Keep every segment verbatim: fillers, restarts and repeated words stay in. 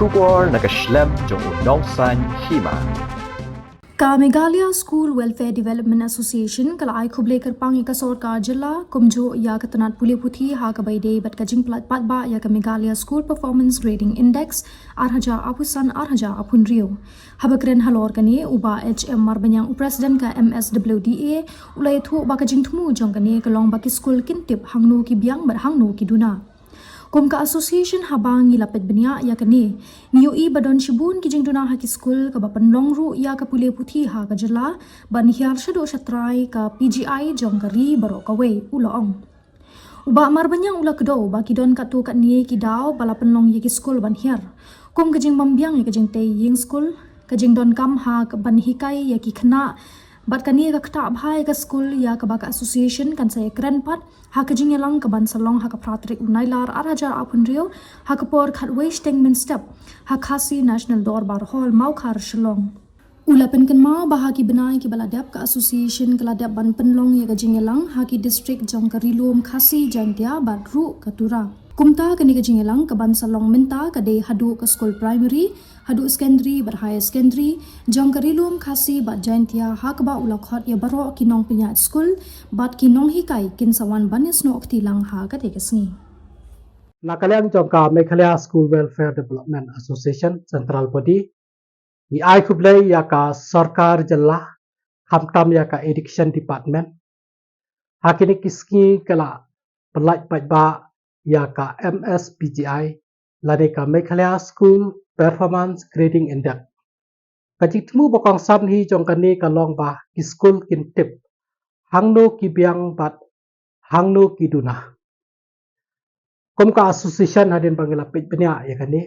Khubor na ka shlem jong u nongsaiñ hima. Ka Meghalaya School Welfare Development Association ka la ai khublei kyrpang ïa ka sorkar jylla kumjuh ïa ka tnat pule puthi ha kaba ïadei bad ka jingpyllait paidbah ïa ka Meghalaya School Performance Grading Index ar hajar arphew san ar hajar arphew hynriew. Haba kren halor kane, u Bah H M Marbaniang, u President ka M S W D A, u la ïathuh ba ka jingthmu jong kane ka long ba ki skul kin tip hangno ki biang bad hangno ki duna. Kum ka association, haba ngi la peit bniah ïa kane, ngi ïohi ba don shibun ki jingduna ha ki skul, kaba pynlong ruh ïa ka pule puthi ha ka jylla ban hiar shaduh shatrai ka P G I jong ka ri baroh kawei, u la ong. U Bah Marbaniang u la kdew ba ki don katto katne ki daw ba la pynlong ïa ki skul ban hiar, kum ka jingbym biang ïa ka jingtei ïing skul, ka jingdonkam ha ka ban hikai ïa ki khynnah, bad kane ka ktah bha ïa ka skul, ïa kaba ka association kan sa ïakren pat ha ka jingïalang kaban sa long ha ka phra tarik u Nailar ar hajar arphew hynriew, ha ka por khatwei shiteng mynstep, ha Khasi National Dorbar Hall, Mawkhar, Shillong. U la pynkynmaw ba ha ki bnai kiba la dep, ka association ka la dep ban pynlong ïa ka jingïalang ha ki district jong ka Ri Lum Khasi Jaintia bad ruh ka Tura. Kumta, kane ka jingïalang kaban sa long mynta ka dei haduh ka skul primary haduh secondary bad higher secondary jong ka Ri Lum Khasi bad Jaintia, ha kaba u la khot ïa baroh ki nongpynïaid skul bad ki nonghikai kin sa wan ban ïasnoh kti lang ha katei ka sngi. Na ka liang jong ka Meghalaya School Welfare Development Association, central body, ngi ai khublei ïa ka sorkar jylla, khamtam ïa ka Education Department, ha kine ki sngi ka la pynlait paidbah ïa ka M S P G I, lane ka Meghalaya School Performance Grading Index. Ka jingthmu ba kongsan hi jong kane ka long ba ki skul kin tip hangno ki biang bad hangno ki duna. Kum ka association, hadien ba ngi la peit bniah ïa kane,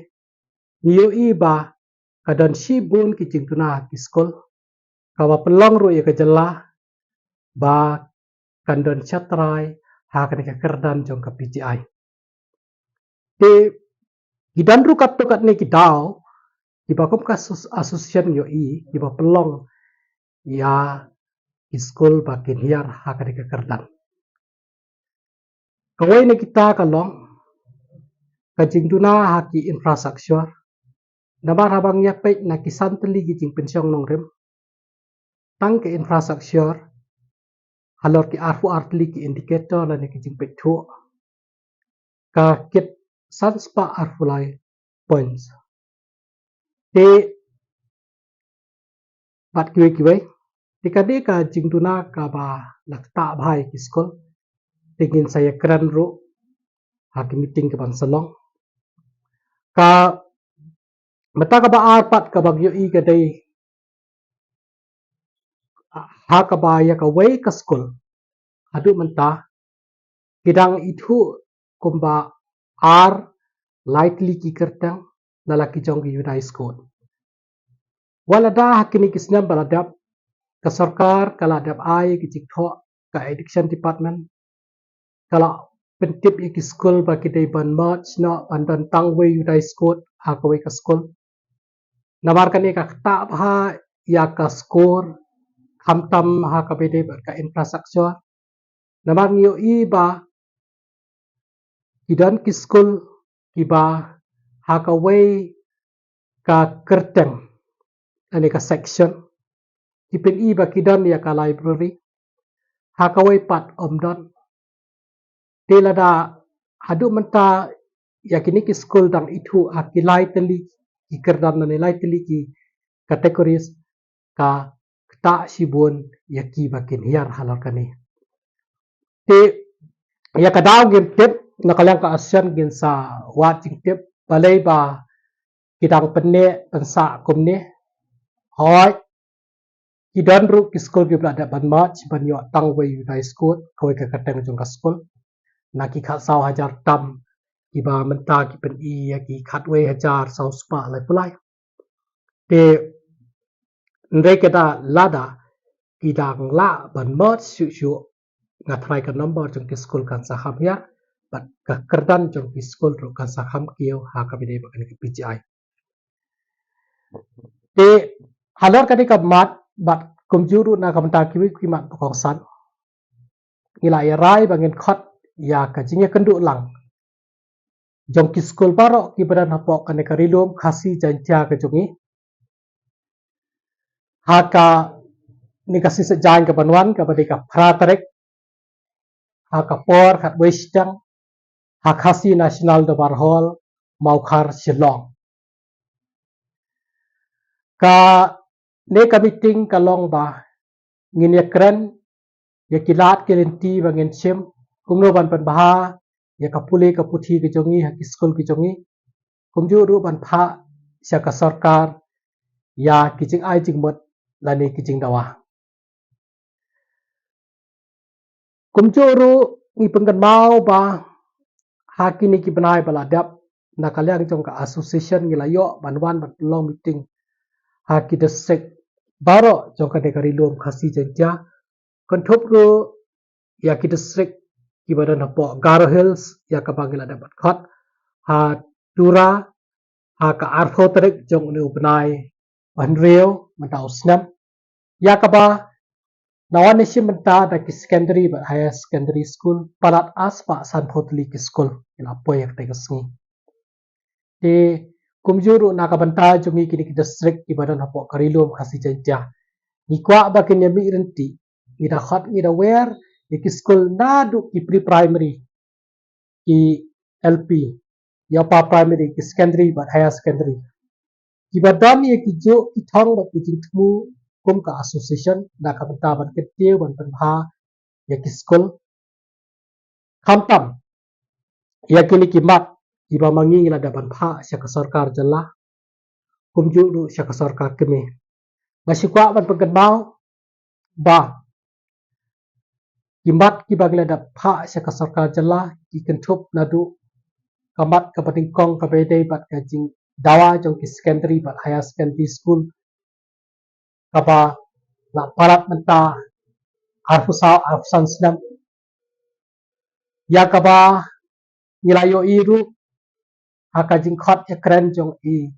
ngi ïohi ba ka don shibun ki jingduna ha ki skul, kaba pynlong ruh ïa ka jylla ba kan don shatrai ha kane ka kyrdan jong ka P G I. Te ki don ruh katto katne ki daw kiba kum ka asso-, association ïohi kiba pynlong ïa ki skul ba kin hiar ha kane ka kyrdan. Kawei na kita ka long ka jingduna ha ki infrastructure. Namar haba ngi ïa peit na ki san tylli ki jingpynshong nongrim, tang ka infrastructure, halor ki arphew ar tylli ki indicator lane ki jingpeit thuh, ka kit san spah arphew lai points. Te bad kiwei kiwei, te ka dei ka jingduna kaba la ktah bha ïa ki skul. Te ngin sa ïakren ruh ha ki meeting kaban sa long. Ka mynta kaba ar pat kaba ngi ïohi ka dei ha kaba ïa kawei ka skul haduh mynta ki dang ithuh kumba ar lai tylli ki kyrteng, la la ki jong ki Unite School. Wat lada ha kine ki snem ba la dep, ka sorkar ka la dep ai ki jingthoh, ka Education Department ka la pyntip ïa ki skul ba ki dei ban merge noh, ban don tang wei Unite School ha kawei ka skul. Namar kane ka ktah bha ïa ka score, khamtam ha kaba ïadei bad ka infrastructure. Namar ngi ïohi ba ki don ki skul kiba ha kawei ka kyrteng, lane ka section, ki pyni ba ki don ïa ka library, ha kawei pat ym don. Te lada haduh mynta ïa kine ki skul dang ithuh ha ki lai tylli ki kyrdan lane lai tylli ki categories, ka ktah shibun ïa ki ba kin hiar halor kane. Te ïa ka daw ngim tip, na ka liang ka association ngin sa wad jingtip, balei ba ki dang pynneh pynsah kumne. Hooid, ki don ruh ki skul kiba la dep ban merge ban ïoh tang wei Unite School, kawei ka kyrteng jong ka skul. Na ki khatsaw hajar tam kiba mynta ki pyni ïa ki khatwei hajar saw spah laiphew lai. Te hynrei kata lada ki dang lah ban merge shuh shuh, nga tharai ka number jong ki skul kan sa kham hiar bad ka kyrdan jong ki skul ruh kan sa kham kiew ha kaba ïadei bad kane ka P G I. Te halor kane ka mat bad kumjuh ruh na ka bynta kiwei ki mat ba kongsan, ngi la ïa rai ba ngin khot ïa ka jingïakynduh lang jong ki skul baroh ki ba don hapoh kane ka Ri Lum Khasi Jaiñtia ka jong ngi. Ha kane ka sngi Saitjaiñ ka ban wan, ka ba dei ka phra tarik, ha ka por khatwei shiteng, ha Khasi National Dorbar Hall, Mawkhar, Shillong. Kane ka meeting ka long ba ngin ïakren ïa ki lad ki lynti ba ngin shim kumno ban pynbha ïa ka pule ka puthi ka jong ngi ha ki skul ki jong ngi, kumjuh ruh ban phah sha ka sorkar ïa ki jingai jingmut lane ki jingdawa. Kumjuh ruh ngi pynkynmaw ba ha kine ki bnai ba la dep, na ka liang jong ka association ngi la ïoh ban wan ban pynlong meeting ha ki district baroh jong kane ka Ri Lum Khasi Jaiñtia, kynthup ruh ïa ki district ki ba don hapoh Garo Hills, ïa kaba ngi la dep ban khot ha Tura ha ka arphew tarik jong une u bnai ba hynriew mynta u snem, ïa kaba na wan ïashim bynta da ki secondary bad higher secondary school, palat ar spah sanphew tylli ki skul ki la poi ha kata ka sngi. Te kumjuh ruh na ka bynta jong ngi kine ki district ki ba don hapoh ka Ri Lum Khasi Jaiñtia, ngi kwah ba kin ïa mih ryntih, ngi da khot, ngi da wer ïa ki skul naduh ki pre primary, ki L P, ïa upper primary, ki secondary bad higher secondary, ki ba don ïa ki juk ki thong bad ki jingthmu kum ka association na ka bynta ban kyntiew ban pynbha ïa ki skul. Khamtam ïa kine ki mat ki ba ma ngi ngi la dep ban phah sha ka sorkar jylla, kumjuh ruh sha ka sorkar kmie. Ba shi kwah ban pynkynmaw ba ki mat ki ba ngi la dep phah sha ka sorkar jylla ki kynthup naduh ka mat ka ba nyngkong ka ba ïadei bad ka jingdawa jong ki secondary bad higher secondary school, kaba la palat mynta arphew saw, arphew san snem, ïa kaba ngi la ïohi ruh ha ka jingkhot ïakren jong i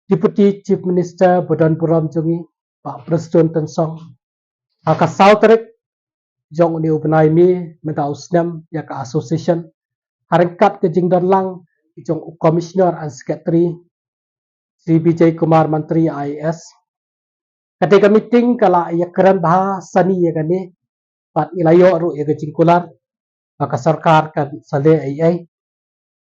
Deputy Chief Minister ba don burom jong ngi, Bah Prestone Tynsong, ha ka saw tarik jong une u bnai May mynta u snem, ïa ka association, ha ryngkat ka jingdon lang jong u Commissioner and Secretary, Shri Vijay Kumar Mantri, I A S. Kata ka meeting ka la ïakren bha sani ïa kane, bad ngi la ïoh ruh ïa ka jingkular ba ka sorkar kan sa leh ei ei.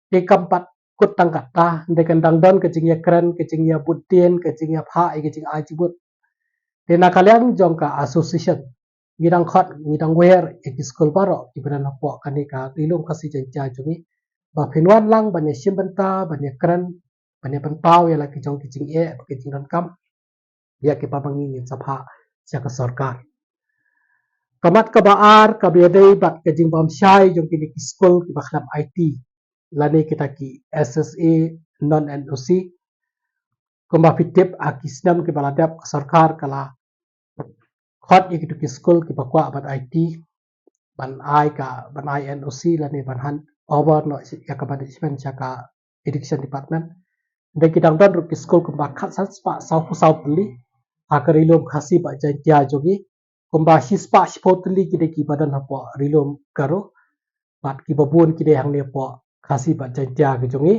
Te kam pat kut tang kata, hynrei kan dang don ka jingïakren, ka jingïabuddien, ka jingïaphah ïa ka jingai jingmut. Te na ka liang jong ka association, ngi dang khot, ngi dang wer ïa ki skul baroh ki ba don hapoh kane ka Ri Lum Khasi Jaiñtia jong ngi, ba phin wan lang ban ïashim bynta, ban ïakren, ban ïapynpaw ïa la ki jong ki jingeh bad ki jingdonkam ïa ki ba ma ngi ngin sa phah sha ka sorkar. Ka mat kaba ar ka ba ïadei bad ka jingbymshai jong kine ki skul ki ba khlem aiti, lane kita ki S S A non N O C. Kumba phi tip, ha ki snem ki ba la dep ka sorkar ka la khot ïa kitu ki skul ki ba kwah ban aiti, ban ai ka, ban ai N O C lane ban hand over noh ïa ka management sha ka Education Department. Hynrei ki dang don ruh ki skul kumba khatsan spah sawphew saw tylli ha ka Ri Lum Khasi bad Jaiñtia jong ngi, kumba shispah shiphew tylli ki dei ki ba don hapoh Ri Lum Garo, bad ki ba bun ki dei hangne hapoh Khasi bad Jaiñtia ka jong ngi.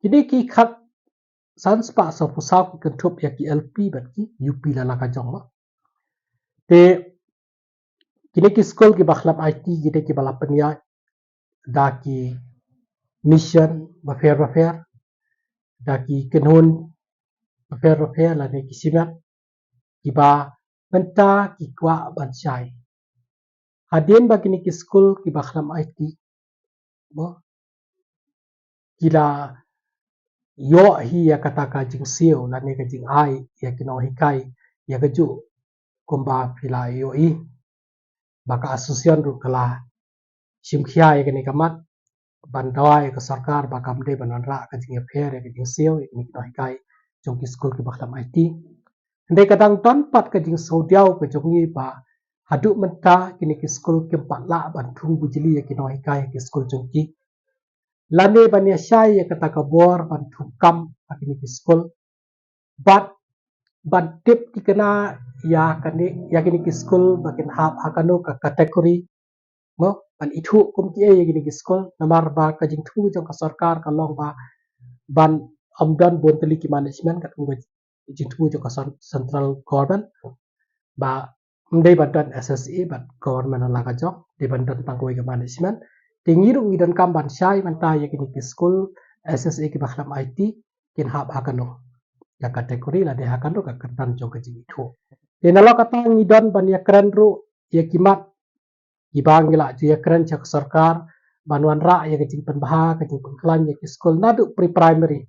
Ki dei ki khatsan spah sawphew saw ki kynthup ïa ki L P bad ki U P la la ka jong ma. Te kine ki skul ki ba khlem aiti ki dei ki ba la pynïaid da ki mission bapher bapher, da ki kynhun bapher bapher lane ki shimet ki ba mynta ki kwah ban shai. Hadien ba kine ki skul ki ba khlem aiti, mo, ki la ïoh hi ïa kata ka jingsiew lane ka jingai ïa ki nonghikai, ïa kajuh kumba phi la ïohi ba ka association ruh ka la shim khia ïa kane ka mat ban dawa ïa ka sorkar ba kam dei ban wanrah ka jingïapher ïa ka jingsiew ïa kine ki nonghikai jong ki skul ki ba khlem aiti. Hynrei ka dang don pat ka jingsngewdiaw ka jong ngi ba haduh mynta kine ki skul kim pat lah ban thung bujli ïa ki nonghikai ha ki skul jong ki, lane ban ïashai ïa kata ka bor ban thung kam ha kine ki skul, bad ban tip thikna ïa kane, ïa kine ki skul ba kin hap ha kano ka category, mo, ban ithuh kum kiei ïa kine ki skul, namar ba ka jingthmu jong ka sorkar ka long ba ban ym don bun tylli ki management katkum ka jingthmu jong ka cen-, central government, ba ym dei ban don S S A bad government na la ka jong, dei ban don tang kawei ka management. Te ngi ruh ngi donkam ban shai mynta ïa kine ki skul S S A kiba khlem aiti kin hap ha kano ka category lane ha kano ka kyrdan jong ka jingithuh. Te nalor kata ngi don ban ïakren ruh ïa ki mat kiba ngi la ju ïakren sha ka sorkar ban wanrah ïa ka jingpynbha, ka jingpynkhlaiñ ïa ki skul naduh pre-primary.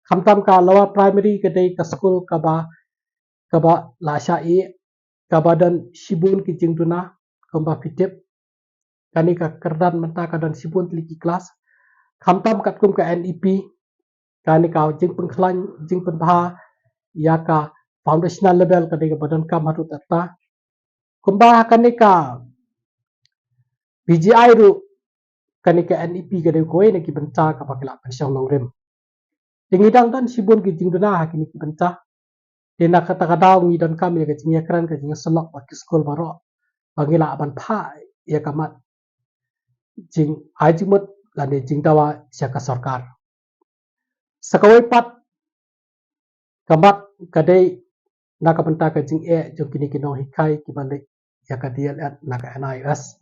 Khamtam ka lower primary ka dei ka skul kaba, kaba la shah ïeh, kaba don shibun ki jingduna, kumba phi tip. Kane ka kyrdan mynta ka don shibun tylli ki klas. Khamtam katkum ka N E P, kane ka jingpynkhlaiñ, jingpynbha ïa ka foundational level ka dei kaba donkam haduh katta. Kumba ha kane ka P G I ruh, kane ka N E P ka dei kawei na ki bynta kaba ki la pynshong nongrim. Te ngi dang don shibun ki jingduna ha kine ki bynta. Te na kata ka daw ngi donkam ïa ka jingïakren, ka jingïasyllok bad ki skul baroh ba ngi lah ban phah ïa ka mat jingai jingmut lane jingdawa sha ka sorkar. Sa kawei pat ka mat ka dei na ka bynta ka jingeh jong kine ki nonghikai kiba leit ïa ka D L Ed na ka N I O S.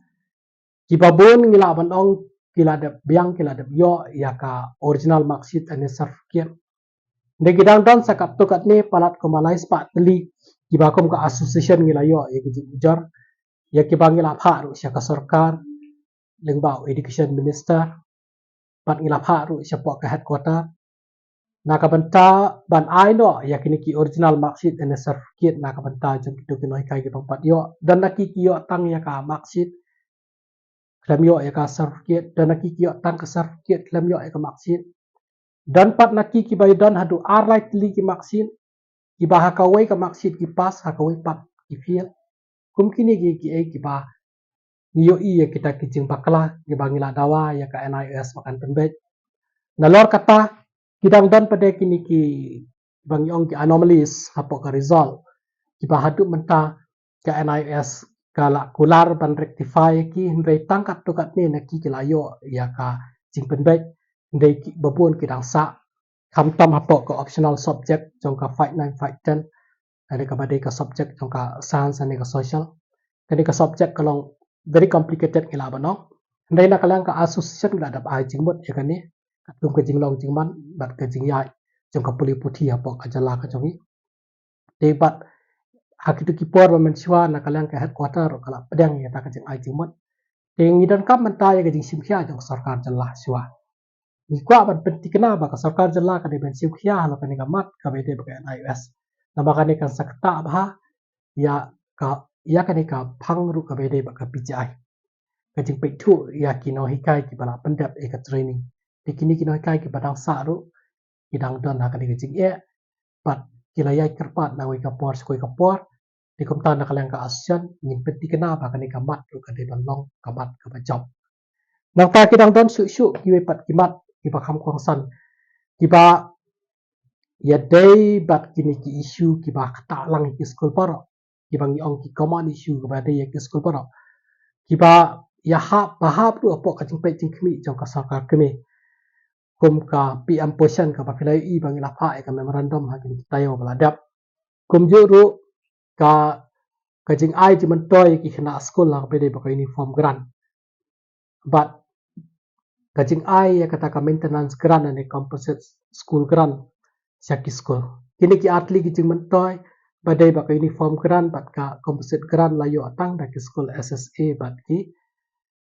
Kiba bun ngi lah ban ong ki la dep biang, ki la dep ïoh ïa ka original marksheet lane certificate. Hynrei ki dang don sa katto katne palat kumba lai spah tylli kiba kum ka association ngi la ïoh ïa ki jingujor, ïa kiba ngi la phah ruh sha ka sorkar lyngba u education minister, bad ngi la phah ruh shapoh ka headquarter na ka bynta ban ai noh ïa kine ki original marksheet lane certificate na ka bynta jong kito ki nonghikai kiba ym pat ïoh. Don na ki ki ïoh tang ïa ka marksheet, khlem ïoh ïa ka certificate. Don na ki ki ïoh tang ka certificate, khlem ïoh ïa ka marksheet. Don pat na ki kiba ïoh don haduh ar lai tylli ki marksheet, kiba ha kawei ka marksheet ki pass, ha kawei pat ki fail. Kum kine ki, kiei kiba ngi ïohi ïa kita ki jingbakla kiba ngi la dawa ïa ka N I O S ba kan pynbeit. Nalor kata ki dang don pat de kine kiba ngi ong ki anomalies hapoh ka result, kiba haduh mynta ka N I O S ka la kular ban rectify ïa ki, hynrei tang katto katne na ki ki la ïoh ïa ka jingpynbeit, hynrei kiba bun ki dang sah, khamtam hapoh ka optional subject jong ka five nine, five ten, lane kaba dei ka subject jong ka science lane ka social. Kane ka subject ka long very complicated ngi lah ban ong. Hynrei na ka liang ka association ngi la dep ai jingmut ïa kane katkum ka jinglong jingman bad ka jingïaid jong ka pule puthi hapoh ka jylla ka jong ngi. Te bad ha kito ki por ba mynshuwa na ka liang ka headquarter ruh ka la pdiang ïa kata ka jingai jingmut. Te ngi donkam mynta ïa ka jingshim khia jong ka sorkar jylla shuwa. Ngi kwah ban pynthikna ba ka sorkar jylla ka dei ban shim khia halor kane ka mat kaba ïadei bad ka N I O S. Namar kane kan sa ktah bha ïa ka, ïa kane ka phang ruh kaba ïadei bad ka P G I, ka jingpeit thuh ïa ki nonghikai kiba la pyndep ïa ka training. Te kine ki nonghikai kiba dang sah ruh ki dang don ha kane ka jingeh bad ki la ïai kyrpad na kawei ka por sha kawei ka por. Te kumta na ka liang ka association ngin pynthikna ba kane ka mat ruh ka dei ban long ka mat kaba jop. Nangta ki dang don shuh shuh kiwei pat ki mat kiba kham kongsan, kiba ïadei bad kine ki issue kiba ktah lang ïa ki skul baroh, kiba ngi ong ki common issue kiba dei ïa ki skul baroh, kiba ïahap ba hap ruh hapoh ka jingpeit jingkhmih jong ka sorkar kmie, kum ka P M Poshan kaba phi la ïohi ba ngi la phah ïa ka memorandum ha kine ki taïew ba la dep. Kumjuh ruh ka, ka jingai jingmyntoi ïa ki khynnah skul ha kaba ïadei bad ka uniform grant, bad ka jingai ïa kata ka maintenance grant lane composite school grant sha ki skul. Kine ki artylli ki jingmyntoi ba dei bad ka uniform grant bad ka composite grant la ïoh tang da ki skul S S A bad ki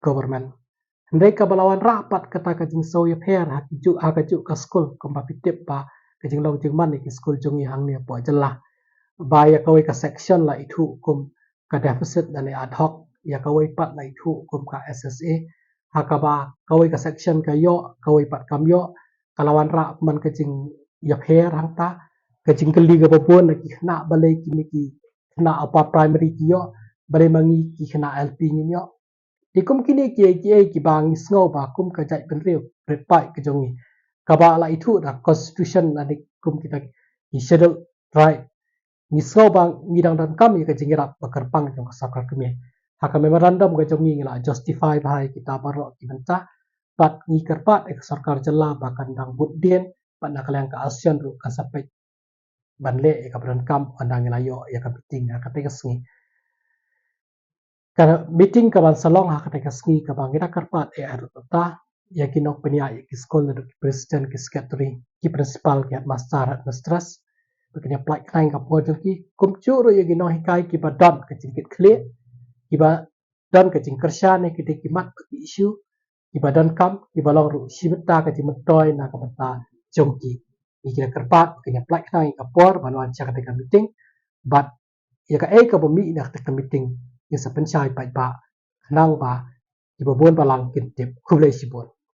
government. Hynrei kaba la wanrah pat kata ka jingsngew ïapher ha kajuh, ha kajuh ka skul, kumba phi tip ba ka jinglong jingman ïa ki skul jong ngi hangne hapoh jylla, ba ïa kawei ka section la ithuh kum ka deficit lane ad hoc, ïa kawei pat la ithuh kum ka S S A. Ha kaba kawei ka section ka ïoh, kawei pat kam ïoh, ka la wanrah man ka jingïapher hangta, ka jingkylli kaba bun na ki khynnah balei kine ki khynnah upper primary ki ïoh, balei ma ngi ki khynnah L P ngim ïoh. Te kum kine kiei kiei kiba ngi sngew ba kum ka jaitbynriew rit paid ka jong ngi, kaba la ithuh da constitution lane kum kita ki scheduled tribe, ngi sngew ba ngi dang donkam ïa ka jingïarap ba kyrpang jong ka sorkar kmie. Ha ka memorandum ka jong ngi ngi la justify bha ïa kita baroh ki bynta. Bad ngi kyrpad ïa ka sorkar jylla ba kan dang bud dien, bad na ka liang ka ASEAN ruh kan sa peit ban leh ïa kaba donkam, ynda ngi la ïoh ïa ka meeting ha katei ka sngi. Ka meeting kaban sa long ha katei ka sngi kaba ngi da kyrpad ïa ruh ta ïa ki nongpynïaid ïa ki skul, naduh ki president, ki secretary, ki principal, ki headmaster, headmistress, ba kin ïa pyllait khnang ïa ka por jong ki, kumjuh ruh ïa ki nonghikai kiba don ka jingkitkhlieh, kiba don ka jingkyrshan ïa ki dei ki mat bad ki issue kiba donkam, kiba long ruh shi bynta ka jingmyntoi na ka bynta jong ki. Ngi ki da kyrpad ba kin ïa pyllait khnang ïa ka por ban wan sha katei ka meeting, bad ïa kaei kaba mih na katei ka meeting ngin sa pynshai paidbah, khnang ba kiba bun balang kin tip. Khublei shibun.